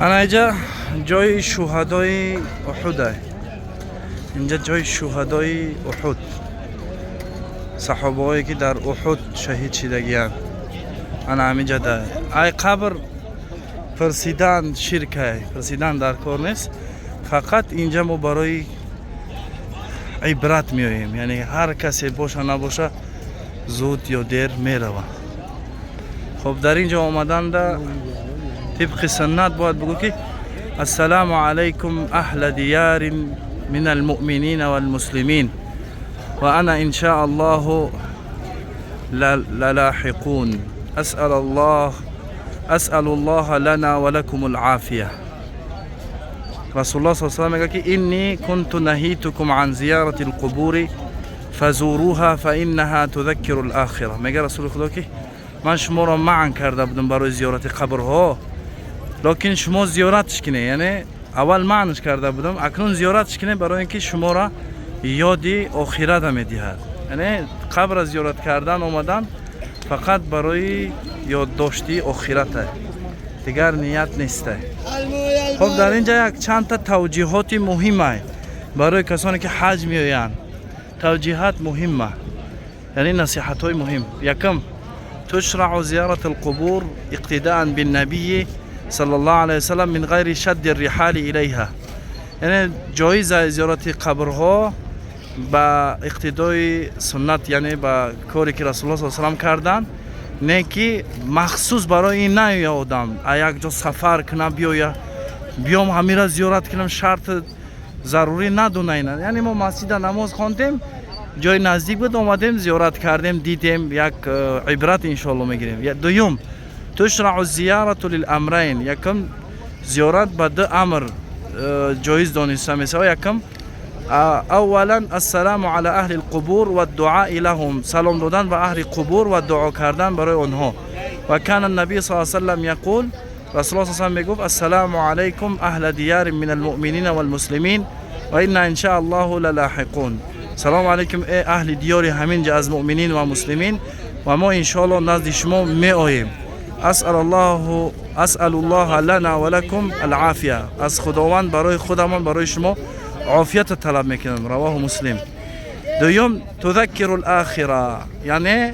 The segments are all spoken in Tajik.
Ана инҷа ҷои шуҳадои Уҳуда. Инҷа ҷои шуҳадои Уҳуд, саҳобаҳое, ки дар Уҳуд шаҳид шидагиянд, ана ҳаминҷа. Да ай қабр пурсидан ширкай, пурсидан дар кор нест. Фақат инҷа мо барои ибрат меоем, яъне ҳар касе боша набоша, зуд ё дер мерава. Хоб, дар ин ҷо омаданда тибқи суннат бояд бугӯ, ки "Ассалому алайкум аҳла диярин мин алмуъминина валмуслимин ва ана иншаа Аллоҳу лалоҳиқун, асалу Аллоҳа лана ва лакум алъофия". Расулуллоҳ с мегӯяд, ки "Инни кунту наҳитукум ан зиярати алқубури фазуруҳа фаиннаҳа тузаккиру алохира". Мега Расули Худо, ки ман шуморо манъ карда будам барои зиёрати қабрҳо, лекин шумо зиёратш кине. Яъне аввал манъш карда будам, акнун зиёратш кине, барои ин ки шуморо ёди охирата медиҳад. Яъне қабра зиёрат кардан омадан фақат барои ёддошти охирата, дигар ният нестай. Хоб, дар ин ҷа як чандта тавҷиҳоти муҳимай барои касоне, ки ҳаҷ меоянд. Тавҷиҳат муҳимма, яъне насиҳатҳои муҳим. Якум: تشرع زيارة القبور اقتداء بالنبي صلى الله عليه وسلم من غير شد الرحال إليها. Яъне ҷоиз зиёрати қабрҳо ба иқтидои суннат, яъне ба коре, ки Расулуллоҳ с салам карданд, не ки махсус барои ин наоя одам, а як ҷо сафар кунам, биёя, биём, ҳамира зиёрат кунам, шарт зарурӣ надона ина. Яъне мо масҷида намоз хондем, ҷои наздик буд, омадем, зиёрат кардем, дидем, як ибрат иншоалло мегирем. Дуюм: تشرع الزيارة لأمرين. Якум, зиёрат ба ду амр ҷоиз дониста мешавад. Якум: أولا السلام على أهل القبور والدعاء لهم. Салом додан ба аҳли қубур ва дуо кардан барои онҳо. وكان النبي صلى الله عليه وسلم يقول, Расулуллоҳ с мегуфт: "السلام عليكم أهل ديار من المؤمنين والمسلمين وإنا إن شاء الله للاحقون". Салому алайкум, э аҳли диёри ҳамин ҷа аз муъминин ва муслимин, ва мо иншоаллоҳ назди шумо меоем. أسأل الله لنا ولكم العافية. Аз Худованд барои худамон, барои шумо офията талаб мекунам. رواه مسلم. Дуюм: تذكر الآخرة, яъне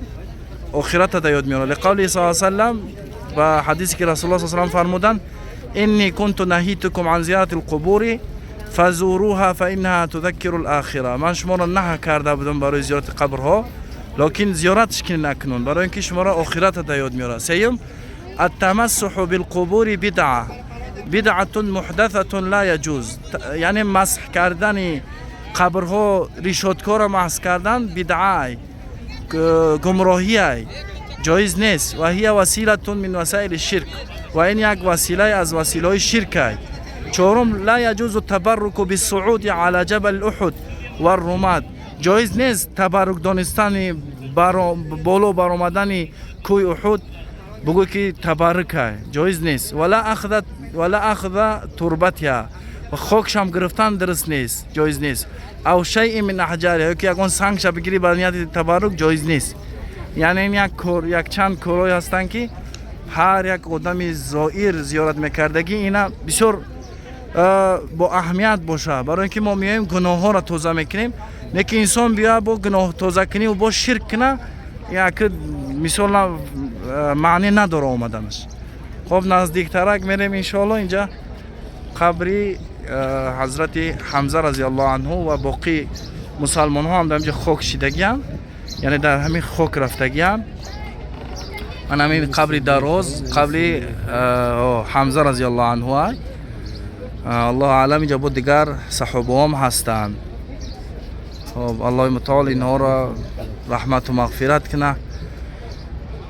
охирата да ёд меорад. لقوله صلى الله عليه وسلم, ба ҳадисе, ки Расулуллоҳ с салам фармуданд: "إني كنت نهيتكم عن زيارة القبور فزوروها فإنها تذكر الآخرة". Ман шуморо наҳ карда будам барои зиёрати қабрҳо, лекин зиёратш кунед акнун, барои ин ки шуморо охирата да ёд меорад. Сеюм: التمسح بالقبور بدعة محدثة لا يجوز. Яъне масҳ кардани қабрҳо, ришодкора масҳ кардан бидъаай, гумроҳиай, ҷоиз нест. وهي وسيلة من وسائل الشرك, ва ин як василае аз василаҳои ширкай. Чорум: لا يجوز التبرك بالصعود على جبل أحد والرماة. Ҷоиз нест табаррук донистани боло баромадани кӯи Уҳуд, бугӯ, ки табаррукай, ҷоиз нест. ولا أخذ تربتها, ва хокшам гирифтан дуруст нест, ҷоиз нест. أو شيء من أحجارها, ё ки ягон сангша бигирӣ ба нияти табаррук, ҷоиз нест. Яъне ин як кор, якчанд корҳое ҳастанд, ки ҳар як одами зоир зиёрат мекардагӣ ина бисёр бо аҳамият боша, барои ин ки мо меоем, гуноҳҳоро тоза мекунем, не ки инсон биёя, бо гуноҳ тоза кунӣ бо ширк куна, як мисол маъне надора омаданаш. Хоб, наздиктарак мерем иншоалло. Инҷа қабри ҳазрати Ҳамза разиаллоҳу анҳу ва боқӣ мусалмонҳо ҳам дар инҷа хок шидагианд, яъне дар ҳамин хок рафтагианд. Ман ҳамин қабри дароз, қабри Ҳамза разиаллоҳу анҳу ай. Аллоҳу аълам, инҷа бо дигар саҳобаҳом ҳастанд. Хоб, Аллоҳи мутаол инҳоро раҳмату мағфират куна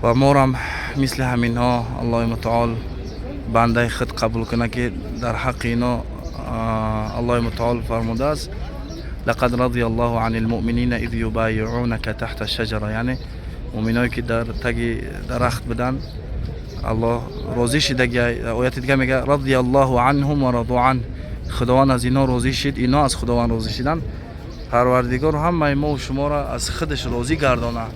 ва морам мисли ҳаминҳо Аллоҳи мутаол бандаи худ қабул куна, ки дар ҳаққи ино Аллоҳи мутаол фармудааст: "لقد رضي الله عن المؤمنين إذ يبايعونك تحت الشجرة". Яъне муъминое, ки дар таги дарахт буданд, Аллоҳ розӣ шидаги. Ояти дига мега: "رضي الله عنهم ورضوا عنه". Худованд аз ино розӣ шид, ино аз Худованд розӣ шиданд. Парвардигор ҳамаи мо шуморо аз худаш розӣ гардонад.